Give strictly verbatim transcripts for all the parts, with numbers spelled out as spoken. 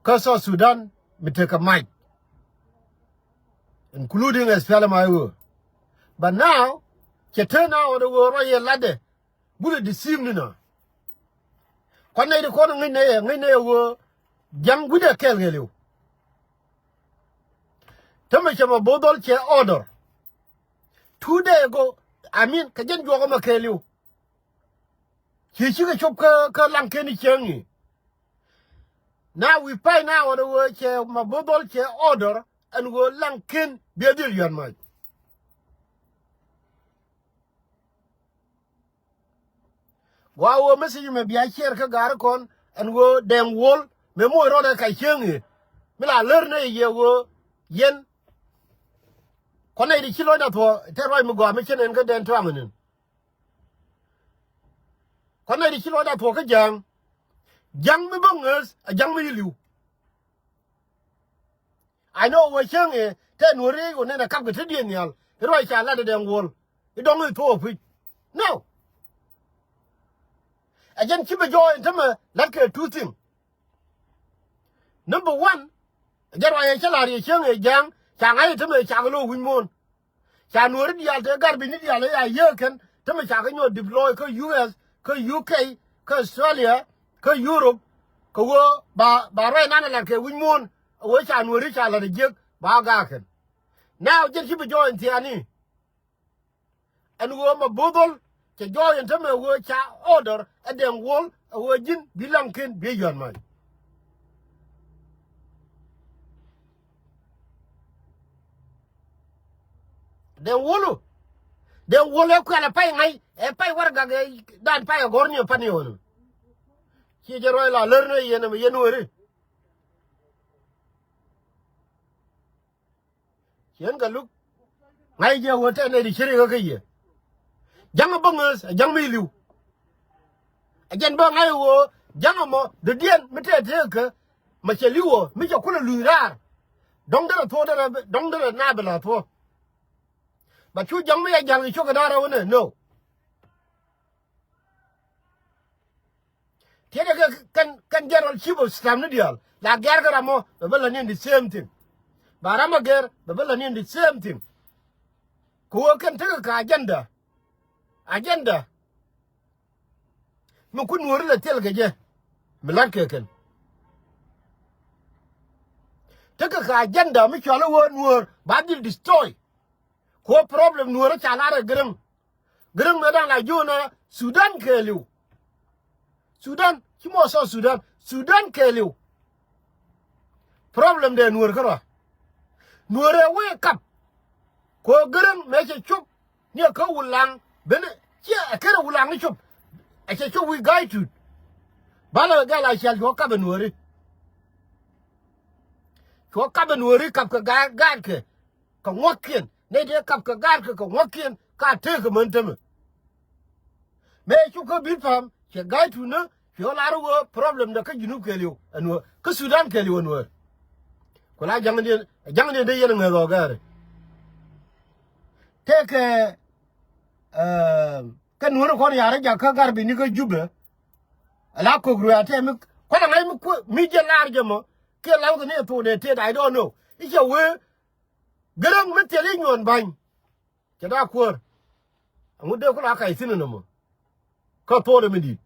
kä South Sudan mi tekɛ mac, including S P L M I O. But now cɛ turn out ɣöö ruac yɛ latdɛ gulɛ di siim ni nɔ. Kuan nɛy di kɔn ŋäc nɛy ɛ ŋäc nɛy ɛ ɣöö ja̱ŋ wi̱cdɛ kɛɛl kɛɛliw. Tämɛ cɛ Maboth Dhol cɛ order two day ago. I mean kɛ jɛn juɔk ɛmɛ kɛɛliw. Ci cikɛ cop kä kä Laŋken i̱ cäŋ i̱. Now we find out ɣöö cɛ Maboth Dhol cɛ order ɛn ɣöö Laŋken biɛ dhil yuan mac. Gua ɣöö message mɛ bia share kä gaari kɔn ɛn ɣöö Dɛŋ Wuɔl mɛ moc rɔɔdɛ ka cieŋ i̱. Mi la lär nɛ yɛ ɣöö yɛn kuan nɛy di ci lɔcda thuɔ̱k te ruac mi gɔaa mi cin ɛn kä Dɛŋ Tuaŋ ɛn ɛn. Kuan nɛy di ci lɔcda thuɔ̱k kä ja̱a̱ŋ. Ja̱ŋ mi bä ŋääth a ja̱ŋ mi yi li̱w. I know wä cäŋ ëë tɛ nuɔ̱ri wä nɛn a kap kɛ te diɛn nhial. I̱ ruac ca lat ɛ Dɛŋ Wuɔl i̱ dɔ̱ŋ i̱ thuɔ̱k puc. No. Ɛ jɛn ci bɛ jɔɔc in tämɛ la̱t kɛ two thing. Number one, ɛ jɛn ruac ɛ cä la̱r yɛ cäŋ ëë ja̱a̱ŋ ca ŋa̱c in tämɛ cak lo̱o̱ wi̱c muɔ̱ɔ̱n. Ca nuɔ̱ɔ̱ri diaal te gar bi̱ni diaal ëë a yee kɛn tämɛ ca kɛ nyuɔ̱th deploy kä U S kä U K kä Australia kä Europe. Kɛ ɣöö ba ba ruac nan ɛ la̱t kɛ wi̱c muɔ̱ɔ̱n. Ɛ ɣöö ca nuɔ̱ɔ̱ri ca la̱t ɛ jiäk ba gaak kɛn. Now jɛn ci bi jɔɔc in thiaani. Ɛn ɣöö Maboth Dhol cɛ jɔɔc in tämɛ ɣöö ca order ɛ Dɛŋ Wuɔl ɛ ɣöö ji̱n bi Laŋken bi yuan mac. Dɛŋ Wuɔlu. Dɛŋ Wuɔl ɛ kuɛl ɛ pay ŋa̱c ɛ pay warɛgak ɛ dan pay ɛ gɔ̱r ni ɛ pan ni ɣɔn. Ciɛ jɛ ruac la lär ni yɛn ɛmɛ yɛn weri. Ciɛn kɛ luk. Ŋa̱c jɛ wä tɛn nɛy di ci ri ɣä kä yɛ. Ja̱ŋ a bä ŋääth a ja̱ŋ mi li̱w. A jɛn bä ŋa̱c wä ja̱ŋ a mɔ dɔ̱diɛn mi tɛt tëëk kä. Ma cɛ li̱w wä mi cɛ kulɛ luny raar. Dɔ̱ŋ derɛ thuɔ̱k derɛ dɔ̱ŋ derɛ na bi la thuɔ̱k. Ba cu ja̱ŋ mi yɛ ja̱ŋ i̱ cukɛ da̱rɛ wä nɛ no. Tiɛtɛ kɛ kɛn kɛn general chief of staff ni diaal la gɛr kɛ ram mɔ bɛ bä la niɛn the same thing. Ba ram a gɛr bɛ bä la niɛn the same thing. Kɛ ɣöö kɛn tekɛ kɛ agenda. Agenda mi ku nuɔ̱ɔ̱ri lɛ thil kɛ jɛ. Mi la̱t kɛ kɛn tekɛ kɛ agenda mi cɔal i̱ ɣöö nuɔ̱ɔ̱r ba dhil destroy. Kɛ ɣöö problem nuɔ̱ɔ̱ri ca lar ɛ Gɛrɛŋ. Gɛrɛŋ mëë da̱ŋ la jiöönä Sudan kɛɛliw. Sudan ci mɔ South Sudan. Sudan kɛɛliw. Problem dɛ nuɔ̱ɔ̱r kärɔa. Nuɔ̱ɔ̱r ɛ wee kap. Kɛ ɣöö Gɛrɛŋ mëë cɛ cop ni ɛ kä Wulaŋ ben ciɛ ɛ kɛn ɛ Wulaŋ ni cop. Ɛ cɛ cop wi̱i̱ Ga̱a̱c Tut. Balɛ kɛ gɛl a cial cuɔ kap ɛ nuɔ̱ɔ̱ri. Cuɔ kap ɛ nuɔ̱ɔ̱ri kap kɛ gaat kɛ. Kɛ ŋuɔ̱kiɛn nɛy dee kap kɛ gaat kɛ kɛ ŋuɔ̱kiɛn ka tëëk kɛ män tämɛ. Mëë cuk kä bi̱t pa̱a̱m cɛ Ga̱a̱c Tut ni cuɛ lar wee problem dɛ kä Junub kɛɛliw ɛn wee kä Sudan kɛɛliw ɛn wee. Ku la ja̱ŋdiɛn ja̱ŋdiɛn dee yɛn ŋäth ɣɔ̱k gɛɛri. Tëëkɛ kɛ nuɔ̱ɔ̱ri kɔn ya̱r jak kä gar bi̱ni kä Jubɛ. Ala kok ruɛ atɛ mi kuan aŋa̱c mi kuɛ mi jɛ lar jɛ mɔ kiɛ lar kɛ ni ɛ thok dee tëë da̱c dɔɔn ni ɣöö i̱ cɛ wee Gɛrɛŋ mi thil i̱ nyuɔ̱n ba̱ny. Cɛ da̱a̱ kuäär. Aŋu dee ku la kac thi̱n ɛn nɔmɔ. Kä thok dee mi di̱i̱t.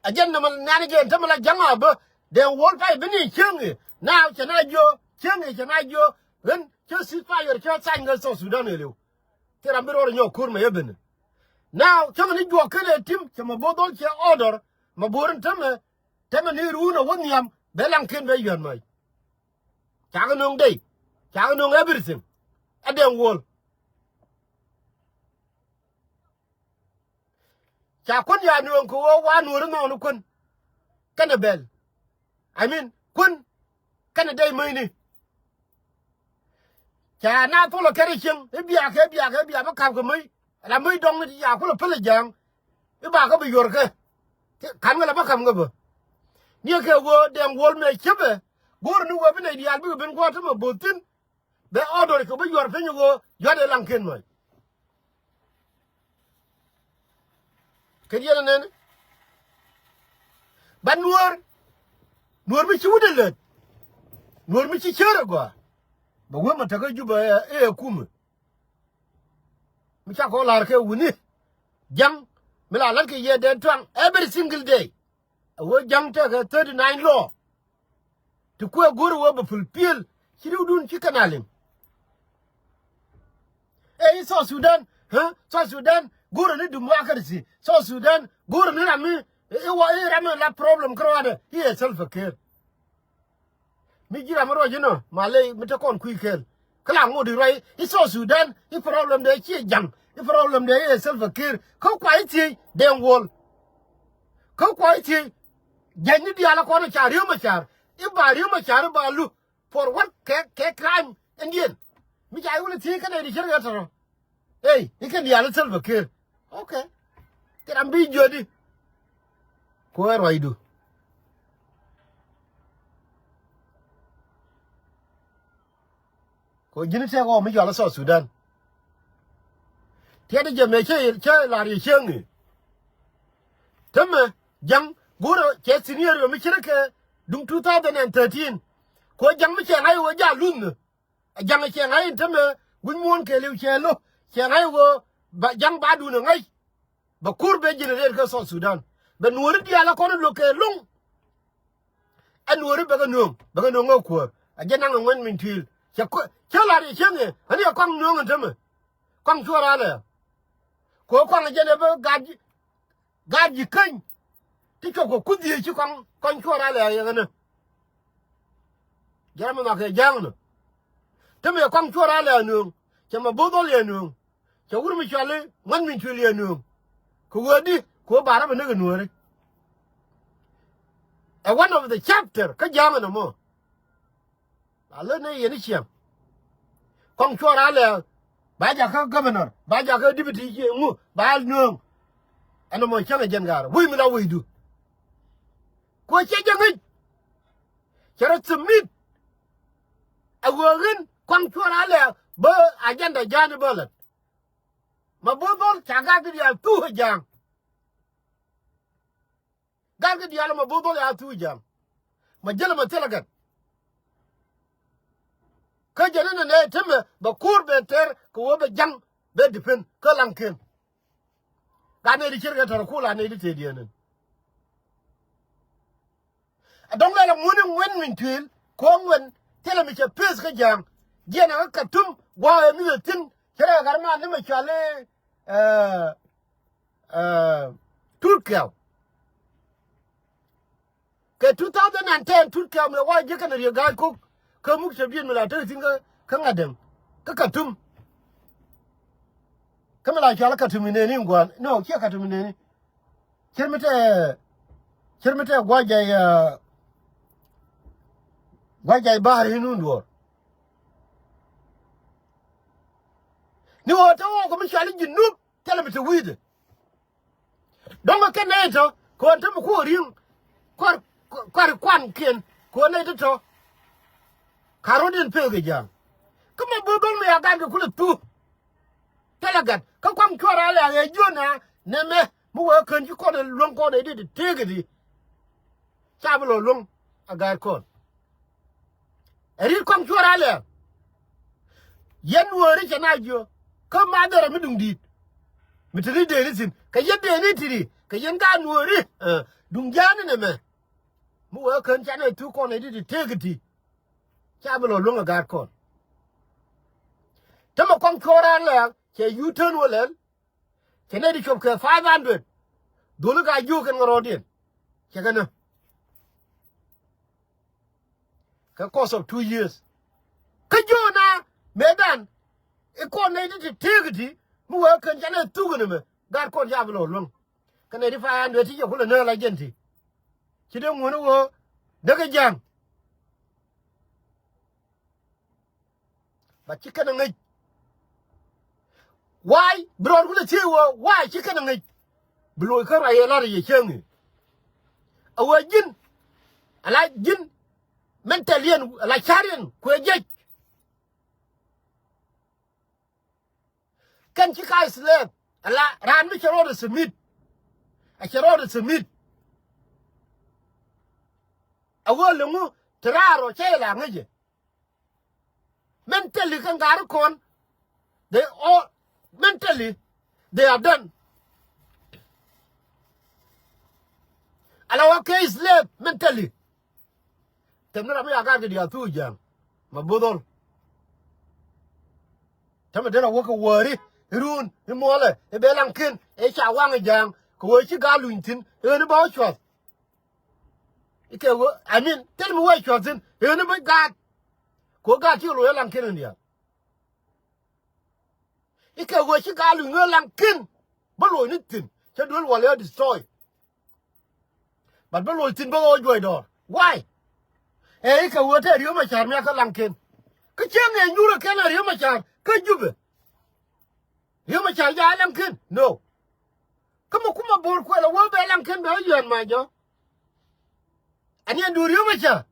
Ɛ jɛn nɔmɔ nɛ̈ni jɛ ɛn tämɛ la ja̱ŋ a bä dee wuɔl pay bi ni cieŋ i̱ naaw cɛ na jiö cieŋ i̱ cɛ na jiö. Ɣän cä ceasefire cä thany kä South Sudan ëë li̱w. Thil ram bi ruɔr inyɔ ko̱r mɛ yɛ ben. Now cäŋ ni juɔk ken ɛ tim cɛ mɛ bo̱o̱th dhɔl cɛ order mɛ bo̱o̱r in tämɛ. Tämɛ ni ruun ɛ wä nhiam bɛ laŋ ken bɛ yuɛn mac. Cakɛ no̱o̱ŋ dey. Cakɛ no̱o̱ŋ everything. Ɛ dee wuɔl. Ca kuän ya nööŋ kɛ ɣöö wa nuɔ̱ɔ̱ri nhɔɔni kuän. Kɛnɛ bɛl. I mean kuän. Kɛnɛ dɛy mäcni. Ca na thol ɛ kɛn ɛ cieŋ i̱ biak kɛ biak kɛ biak mi ka̱p kɛ mäc. Ala mäc dɔŋni ti ca kulɛ päl ɛ ja̱a̱ŋ. I̱ ba kä bi yuɔrkɛ. Ka̱n kɛ la bä ka̱m kɛ bä. Niɛ kɛ ɣöö dɛŋ wuɔl mɛ ciepɛ. Go̱o̱r ni wee bi nɛy diaal bikɛ ben gua̱a̱th tämɛ bo̱o̱th thi̱n. Bɛ order kɛ bi yuɔr piny ɣöö yuat ɛ laŋ ken mɔc. Kɛ diɛn ɛ nɛn. Ba nuɔ̱ɔ̱r. Nuɔr mi ci wut ɛ lät. Nuɔr mi ci cär ɛ gɔaa. Bɛ wee mɛ tekä Jubɛ ɛ, ɛ kumɛ. Mi ca kɔn lar kɛ wuni. Ja̱ŋ mi la lat kɛ yɛ dɛn tuaŋ every single day. A wee ja̱ŋ tekɛ thirty nine law. Ti kuɛ go̱r wee bɛ pil piël ci riwdun ci kɛn a liŋ. Ɛ i̱ South Sudan, ɛ South Sudan go̱r ni democracy. South Sudan go̱r ni ram mi i̱ wa i̱ ram mi la problem kärɔadɛ i̱ ɛ Salva Kiir. Mi ji̱ ram mi ruac inɔ ma ley mi te kɔn kui̱ kɛɛl. Kä la ŋot i̱ ruac i̱ South Sudan i̱ problem dɛ ciɛ ja̱ŋ i̱ problem dɛ i̱ ɛ Salva Kiir. Kä kua i̱ thiec dɛŋ wuɔl. Kä kua i̱ thiec. Jɛny ni diaal a kɔn a ca Riek Machar i̱ ba Riek Machar i̱ ba lu. For what? Kɛ, kɛ crime ɛn diɛn. Mi ca i̱ wul i̱ thiec kɛn ɛ di cär kɛ tɔrɔ. Ey i̱ kɛn diaal i̱ Salva Kiir. Okay. Kɛ ram bi jiöt i̱. Ku ɛ ruacdu. Kɛ ji̱n tëëk ɣɔw mi jɔal South Sudan. Tiɛt jɛ mëë cä, cä lar yɛ cieŋ i̱. Tämɛ ja̱ŋ go̱rä cɛ senior mi ci rɛ kɛ duŋ two thousand and thirteen. Kɛ ja̱ŋ mi cɛ ŋa̱c wä ja̱ lunh. A ja̱ŋ cɛ ŋa̱c in tämɛ gui̱ny muɔ̱ɔ̱n kɛɛliw cɛ lo̱. Cɛ ŋa̱c wä ba ja̱ŋ ba duun ɛ ŋa̱c. Bɛ kur bɛ generate kä South Sudan. Bɛ nuɔ̱ɔ̱ri diaal a kɔn in lo̱k kɛ lo̱ŋ. Ɛ nuɔ̱ɔ̱ri bɛ kɛ nööŋ bɛ kɛ nööŋ ɛ kuäär. A jɛ naŋ ɛ ŋuɛn min tuil cɛ kuɛ cä lar yɛ cieŋ i̱ ani ɛ kɔaŋ nööŋ in tämɛ. Kɔaŋ cuɔr alɛ. Kɛ ɣöö kɔaŋ jɛn ɛ bä gaat ji̱, gaat ji̱ käny. Ti cuɔp kɛ kuth dhiec ci kɔaŋ, kɔaŋ cuɔr alɛ yɛ ɣänä. Jɛn ram mi nhɔakɛ ja̱a̱ŋ nɔ. Te mëë kɔaŋ cuɔr alɛ nööŋ. Cɛ mɛ bo̱o̱th ɣɔl yɛ nööŋ. Cɛ wur mi cuali ŋuɛn min cuël yɛ nööŋ. Kɛ ɣöö di, kɛ ɣöö ba rap ɛ näk ɛ nuɔ̱ɔ̱ri. Ɛ one of the chapter kä ja̱a̱ŋ ɛn ɛmɔ. A lät ni yɛn i̱ ciɛŋ. Kɔŋ cuɔr a lɛ ba jakä governor, ba jakä deputy ci ŋu, ba nööŋ. Ɛn ɛmɔ cäŋ ɛ jɛn gaar wec mi la wecdu. Kuɔ cɛ jɛ ŋi̱c. Cɛ rɔ submit. Ɛ ɣöö ɣin kɔŋ cuɔr a lɛ bä agenda ja̱a̱n i̱ bä lät. Ma bo̱o̱th bol ca gat di diaal thuuk ɛ ja̱a̱ŋ. Gat kɛ diaal ma bo̱o̱th bol ya thuu ja̱a̱ŋ. Ma jäl ma thilɛ gat. Kä jɛn inɛ nɛ temɛ bɛ ko̱r bɛ tɛr kɛ wä bɛ ja̱ŋ bɛ dipen kä laŋkiɛn. Gat nɛ di cier kɛ tɛr kula nɛ di tëë diɛn in. A dɔ̱ŋ lɛl a ŋuäni ŋuɛn min tuëël kɛ wä ŋuɛn thilɛ mi cɛ peth kä ja̱a̱ŋ. Jiɛn a kä Katum gua̱a̱ ɛ mi bɛ thi̱n cɛ rɛ gat ma ni mɛ cuali, eh, eh, Tut Kɛw. Kɛ two thousand and ten Tut Kɛw mi wa ji̱ kɛn riek ga̱a̱c ko̱k. Kä muk cɛ bi̱i̱n mi la tek thi̱n kä, kä ŋa̱t däŋ. Kä Katum. Kä mi la cual Katum ineni in gua̱a̱n. No, ciɛ Katum ineni. Cir mi tɛ, cir mi tɛ gua̱c jay, uh, gua̱c jay bahar inun duɔ̱ɔ̱r. Ni ɣöö te ɣɔw kɛ mi cual i̱ Junub. Thilɛ mi te wi̱i̱dɛ. Dɔ̱ŋ kɛ nɛy tɔ kɛ ɣän te mi kuɔ ri̱eŋ. Kuar, kuar kuankiɛn kɛ ɣän nɛy ti tɔ. Ka rot in pek kɛ ja̱a̱ŋ. Kä mɛ bo̱o̱th bäl mi a gat kɛ kulɛ thu. Thilɛ gat kä kuaŋ cuɔr a lɛ a ɣɛ jiön a nɛmɛ mi wee kän ci kɔn in luäŋ kɔn in dit tëëk in di. Ca bi lɔ luäŋ a gat kɔn. Ɛ ri̱t kɔaŋ cuɔr alɛ. Yɛn nuɔɔri cɛ na jiö kä madhɛrɛ mi duŋ di̱i̱t. Mi te ni dee ni thi̱n kɛ yɛn dee ni ti̱ri kɛ yɛn ka nuɔɔri. Duŋ ja̱a̱n ni nɛmɛ. Mi wee kän canɛ thuk kɔn ɛ di̱t ti tëëk ti. Ca bi lɔ luäŋ ɛ gaat kɔn. Tämɛ kɔaŋ cuɔr alɛ cɛ U-turn wä lɛl. Cɛ nɛy ti cop kɛ five hundred. Dholi ka jiök kɛn ŋä rɔɔdiɛn. Cɛ kɛ nä. Kɛ course of two years. Kä jiök na mëëdan. I̱ kɔn nɛy ti ti tëëk ti mi wee kɛn ca nɛy thuk ni mɛ. Gat kɔn ca bi lɔ luäŋ. Kɛ nɛy ti five hundred ti cɛ kulɛ nä la jɛn ti. Ci dee ŋuɔ̱n i̱ wee däk i̱ ja̱a̱ŋ. Ba ci kɛn a ŋäc. Why? Bi rɔɔd kulɛ thiec wä why ci kɛn a ŋäc. Bi loc kä ruac yɛ lar yɛ cäŋ i̱ a wee ji̱n. Ala ji̱n. Mɛn tɛl yɛn ala ca̱r yɛn kuɛ jiɛc. Kɛn ci ka slave ala raan mi cɛ rɔɔd ɛ submit. A cɛ rɔɔd ɛ submit. A ɣöö liŋu ti raar ɔ cɛ la ŋäcɛ. Mentally kä ŋa̱r kɔn. They all mentally they are done. Ala wä kɛ slave mentally. Tɛm ni ram mi a gaat kɛ diaal thuk Ja̱a̱ŋ. Ma bo̱thɔl. Täämɛ derɛ wä kɛ wäri iruun imuɔlɛ ibɛ Laŋken ica waŋ i̱ Ja̱a̱ŋ kɛ wee ci gaat luny thi̱n iɣän i̱ ba wä cuɔth. Ikɛ wee, I mean, thil mi wee cuɔth thi̱n iɣän i̱ ba gaat. Kɛ wee gaat ci kɛ loc i̱ Laŋken in diaal. Ikɛ wee ci gaat luny i̱ Laŋken bä loc ni thi̱n cä duel wal i̱ a destroy. But bä loc thi̱n bä ɣöö juɔc dɔɔr. Why? Ɛ ikɛ wee te Riek Macar mi a kä Laŋken. Kä cieŋ ɛ nyuur ɛ kɛn ɛ Riek Macar kä Jubɛ. Riek Macar ja Laŋken? No. Kä mi kumɛ bo̱o̱r kuɛl ɛ wee bɛ Laŋken bɛ wä yɔ̱ɔ̱n ma jɔ̱. Ɛn yɛn duun Riek Macar.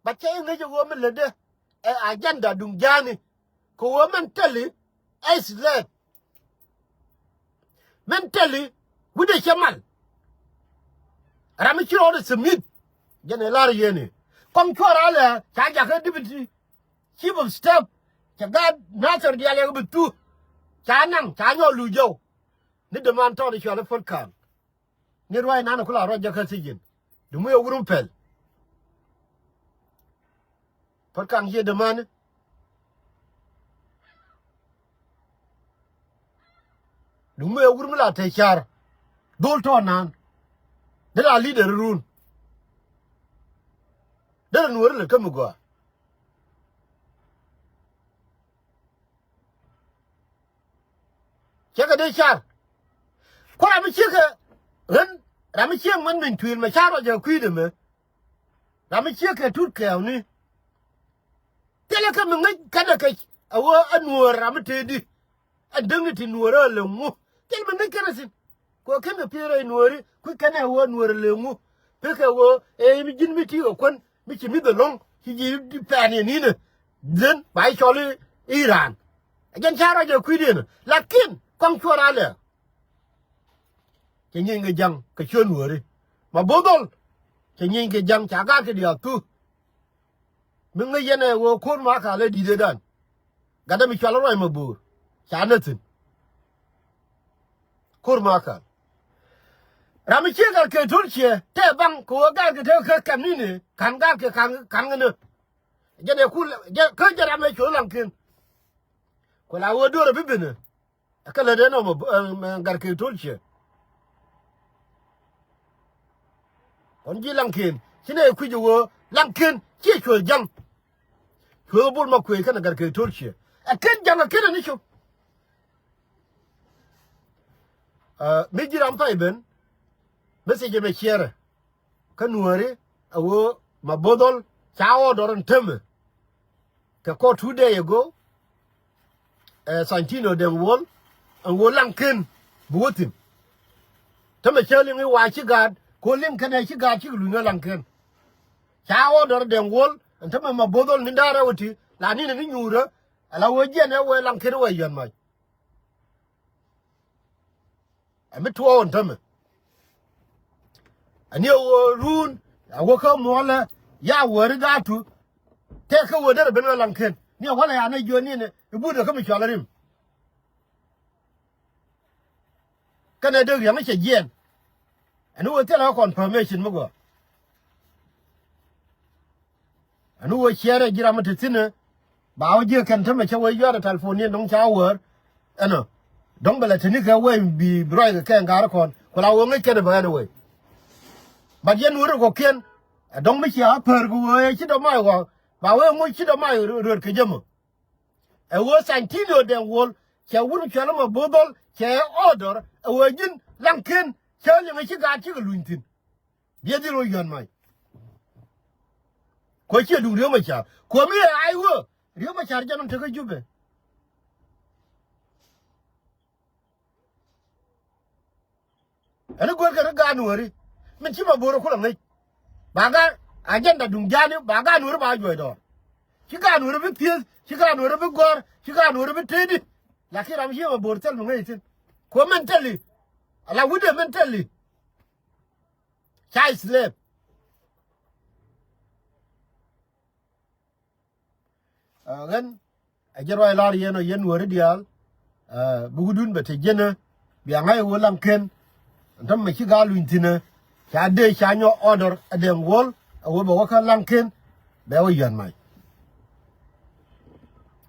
But cɛ iŋäc ɛ ɣöö mi lätdɛ ɛ agenda duŋ ja̱a̱ni. Kɛ ɣöö mentally ɛ slave. Mentally wi̱cdɛ cɛ mal. Ram mi ci rɔɔdɛ submit. Jɛn ɛ lar yɛn i̱ kɔŋ cuɔr alɛ ca jakä deputy chief of staff. Cɛ gaat Nathir diaal yɛ kɛ bi thu. Ca naŋ ca nyɔk luc jɔw. Ni däman tɔɔt i̱ cual i̱ Puɔt Kaŋ. Ni ruac nan ku la ruac jakä thi̱ji̱n. Duŋ mi ɛ wur mi pɛl. Puɔt Kaŋ ciɛ dämani. Duŋ mi ɛ wur mi la te car. Dhol tɔɔt nan. Dee la leader run. Derɛ nuɔ̱ɔ̱ri lät kä mi gɔaa. Cɛ kɛ dee car. Ku ram mi ciekɛ ɣän ram mi ciek män min tuil mɛ car rɔ jɛ kui̱dɛ mɛ. Ram mi ciekɛ tut kɛɛwni. Thilɛ kɛ mi ŋäc kɛnɛ kɛ a ɣöö a nuɔɔr ram mi tëëdi. Ɛ däŋni ti nuɔɔr ɛ lɛ ŋu. Thil mi ŋäc kɛnɛ thi̱n. Kɛ ɣöö kɛn kɛ pi̱i̱r rɛy nuɔɔri kui̱ kɛnɛ ɣöö nuɔɔr lɛ ŋu. Pekɛ ɣöö ɛ mi ji̱n mi ti kɛ kuän mi ci mi̱th ɛlɔ̱ŋ ci ji̱ pɛɛn yɛ ni̱nɛ. Then ba i̱ cɔl i̱ Iran. Ɛ jɛn ca rɔc ɛ kui̱diɛn lakin kɔŋ cuɔr alɛ. Cɛ nyieeny kɛ ja̱ŋ kɛ ciöt nuɔɔri. Ma bo̱o̱th dhɔl cɛ nyieeny kɛ ja̱ŋ ca gaat kɛ diaal thu. Mi ŋäc yɛn ɛ ɣöö ko̱r ma ka̱l ɛ di̱t ëëdan. Gatdɛ mi cual ruac ma bo̱o̱r ca näthin. Ko̱r ma ka̱l ram mi ciek gat kɛ to̱l ciɛ tɛ baŋ kɛ ɣöö gaat kɛ tekɛ kɛ kɛm ni̱n ëë ka̱n gaat kɛ ka̱n ka̱n kɛ nä. Jɛn ɛ kul jɛ kä jɛ ram ɛ cuɔth Laŋken. Ku la ɣöö do̱r ɛ bi ben ɛ. Kä lät ɛn ɔmɔ gat kɛ to̱l ciɛ. Kɔn ji̱ Laŋken ci nɛ kui̱c ɛ ɣöö Laŋken ciɛ cuɔth ja̱ŋ. Cuɔth bol ma kuëëc kɛn gat kɛ to̱l ciɛ. Ɛ ken ja̱ŋ ɛ ken ɛ ni cop. Mi ji̱ ram pay ben message ɛmɛ ciɛrɛ. Kä nuääri a ɣöö ma bo̱o̱th dhɔl ca order ɛn tämɛ. Kɛ kɔr two day ago. Ɛ Santino Dɛŋ Wuɔl ɛn ɣöö Laŋken bi wä thi̱n. Tämɛ cä liŋ i̱ wa ci gaat kɛ ɣöö liŋ kɛnɛ ci gaat cikɛ luny ɣä Laŋken. Ca order Dɛŋ Wuɔl ɛn tämɛ ma bo̱o̱th dhɔl ni̱n da̱a̱r ɛ wä ti la ni̱n ɛ ni nyuurä. Ala ɣöö jiɛn ɛ wee Laŋken ɛ wee yɔ̱a̱n mac. Ɛ mi tuɔɔk ɛn tämɛ. Ɛ ni ɛ ɣöö run a wä kä muɔlɛ ya wäri da̱a̱tu. Tëë kä wä derɛ ben wä Laŋken ni ɛ wälɛ ya nɛ jiööni nɛ i̱ but ɛ kä mi cual rim. Kɛnɛ dee riaŋ cɛ jiɛɛn. Ɛn wä thilɛ kä confirmation mi gɔaa. Ɛn wä ciɛɛrɛ ji̱ ram mi te thi̱n ɛ ba wä ji̱ kɛn tämɛ cä wä yua̱rɛ telephone ni dɔ̱ŋ ca wäär. Ɛnɔ dɔ̱ŋ bɛ lɛ te ni kɛ wee bi ruac kɛ kɛ ŋa̱r kɔn ku la wä ŋäc kɛn ɛ bɛ ɛn wee. But yɛn wä rɛ kɔkiɛn ɛ dɔ̱ŋ mi cia pär ku wee ci dɔ̱ŋ mac wä ba wee ŋuc ci dɔ̱ŋ mac ruet kɛ jɛ mɔ. Ɛ ɣöö Santino Dɛŋ Wuɔl cɛ wut cuɛl ma bo̱o̱th dhɔl cɛ order ɛ ɣöö ji̱n Laŋken cä liŋ ɛ ci gaat cikɛ luny thi̱n. Biɛ dhil wä yɔ̱a̱n mac. Kuɔ ciɛ duŋ Riek Macar kuɔ mi ɛ ay wä Riek Macar jɛn ɔ tekä Jubɛ. Ɛn i̱ guäär kɛn i̱ gaat nuääri min ci ma bo̱o̱r ɛ kulɛ ŋäc. Ba gaat agenda duŋ ja̱a̱ni ba gaat nuääri ba juɔc dɔɔr. Ci gaat nuääri bi thieth ci gaat nuääri bi gɔ̱r ci gaat nuääri bi tëëdi. Lakin ram ci ma bo̱o̱r thil mi ŋäc thi̱n. Kuɔ mentally ala wi̱cdɛ mentally. Ca slave. Ɣän a jɛ ruac lar yɛn ɔ yɛn Nuääri diaal. Bi wutdun bɛ te jiɛnɛ bia ŋa̱c ɛ ɣöö Laŋken. Ɛn tämɛ ci gal luny thi̱n ɛ ca dee ca nyɔk order ɛ Dɛŋ Wuɔl ɛ ɣöö bɛ wä kä Laŋken bɛ wä yɔ̱a̱n mac.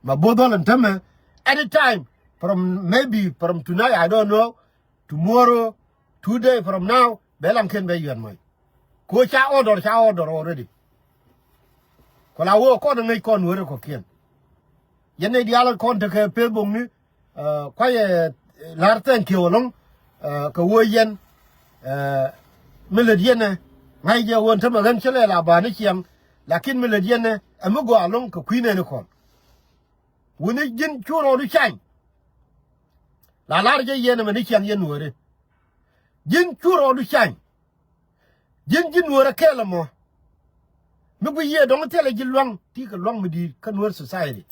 Ma both ɣɔl ɛn tämɛ, anytime from, maybe from tonight, I don't know, tomorrow, two day from now, bɛ Laŋken bɛ yɔ̱a̱n mac. Ko ca order, ca order already. Kɔ la wä kɔn ŋäc kɔn wä rɛ kɔkiɛn. Yɛn nɛy diaal kɔn tekɛ Facebook ni, kuayɛ lar thank you ɛlɔ̱ŋ kɛ wä yɛn. Mi lät yɛn ɛ ŋa̱c jɛ wä ɛn tämɛ ɣän cä lɛ la ba ni ciɛŋ. Lakin mi lät yɛn ɛ mi gɔaa ɛlɔ̱ŋ kɛ kui̱ nɛɛni kɔn. Wuni ji̱n cu rɔɔdu cany. La lar jɛ yɛn ɛmɛ ni ciɛŋ yɛn Nuääri. Ji̱n cu rɔɔdu cany. Ji̱n ji̱ Nuäär ɛ kɛl ɛmɔ. Mi guiy yiëë dɔ̱ŋ thilɛ ji̱ lua̱ŋ ti kɛ lua̱ŋ mi di̱i̱t kä Nuäär society.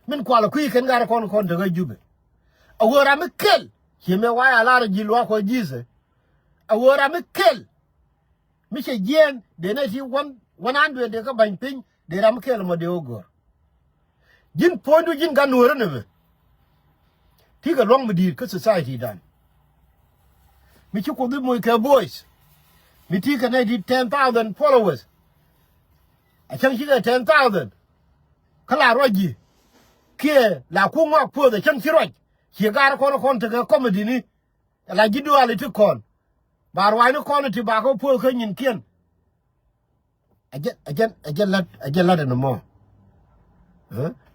Min kualɛ kui̱ kɛn gat kɔn kɔn tekä Jubɛ. A ɣöö ram mi kɛl ciɛ mɛ wayɛ a lar ji̱ luaak kɔ ji̱thɛ. A ɣöö ram mi kɛl mi cɛ jiɛɛn dee nɛ ti one, one hundred dee kä ba̱ny piny dee ram mi kɛl ɛmɔ dee wä gör. Ji̱n puɔ̱nydu ji̱n gat Nuäärä nɛmɛ. Ti kɛ lua̱ŋ mi di̱i̱t kä society dan. Mi ci Kuoth i̱ moc kɛ voice. Mi ti kɛ nɛy ti ten thousand followers. A cäŋ cikɛ ten thousand. Kä la ruac ji̱ kiɛ la ku ŋɔak puɔth a cäŋ ci ruac. Ciɛ gar kɔn kɔn tekɛ comedy ni. La ji̱ duali ti kɔn ba ruacni kɔn ti ba kɛ puɔth kä nyinkiɛn. A jɛ, a jɛ, a jɛ lat, a jɛ lat ɛn ɛmɔ.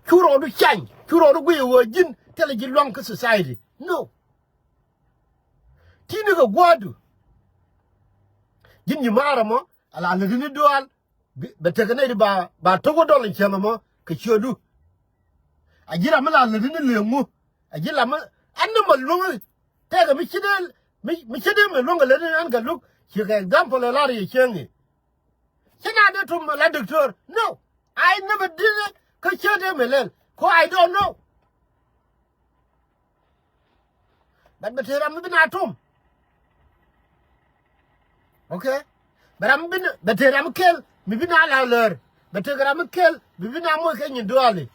Cu rɔɔdu cany, cu rɔɔdu guiy ɛ ɣöö ji̱n thilɛ ji̱ lua̱ŋ kä society. No. Ti̱ni kɛ gua̱a̱du. Ji̱n nyimaar ɛmɔ a la lätdini dual. Bɛ tekɛ nɛy di ba, ba tok wä dɔl in cäŋ ɛmɔ kɛ ciötdu. A ji̱ ram mi la lätdini leŋ ŋu. A ji̱ ram mi ɛn ni ma luäŋ. Tɛkɛ mi ci dee, mi ci dee mi luäŋ kɛ lätdini ɛn kɛ luk. Cikɛ example ɛ lar yɛ cieŋ i̱. Ci na dee tum la doctor. No. I never did it. Kä ciöt dee mi lɛl. Ko I don't know. But bɛ te ram mi bi na tum. Okay. Bɛ ram mi bi na, bɛ te ram mi kel mi bi na la lär. Bɛ te ram mi kel mi bi na moc kɛ nyin duali.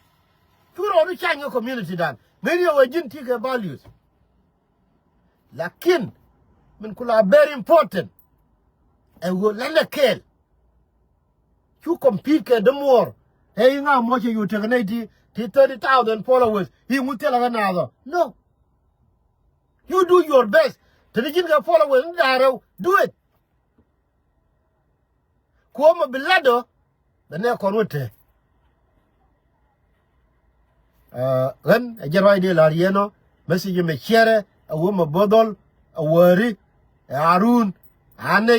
Cu rɔɔdu cany kɛ community dan. Ŋäc yɛ wee ji̱n ti kɛ values. Lakin min kula very important. Ɛ ɣöö lɛl ɛ kɛɛl. Cu compete kɛ dämuɔɔr. Ɛ i̱ ŋa mɔ cɛ yu tekɛ nɛy ti, ti thirty thousand followers i̱ ŋu thilɛ kɛ naath ɔ. No. You do your best. Te ni ji̱n kɛ followers ni da̱a̱r rɛw, do it. Kuɔmɛ bi lat ɔ. Bɛ nɛ kɔn wä te. Ɣän ɛ jɛ ruacdɛ la̱r yɛn ɔ. Message mɛ ciɛrɛ ɛ wä mɛ bo̱dhɔl ɛ wäri ɛ Arun. Anɛ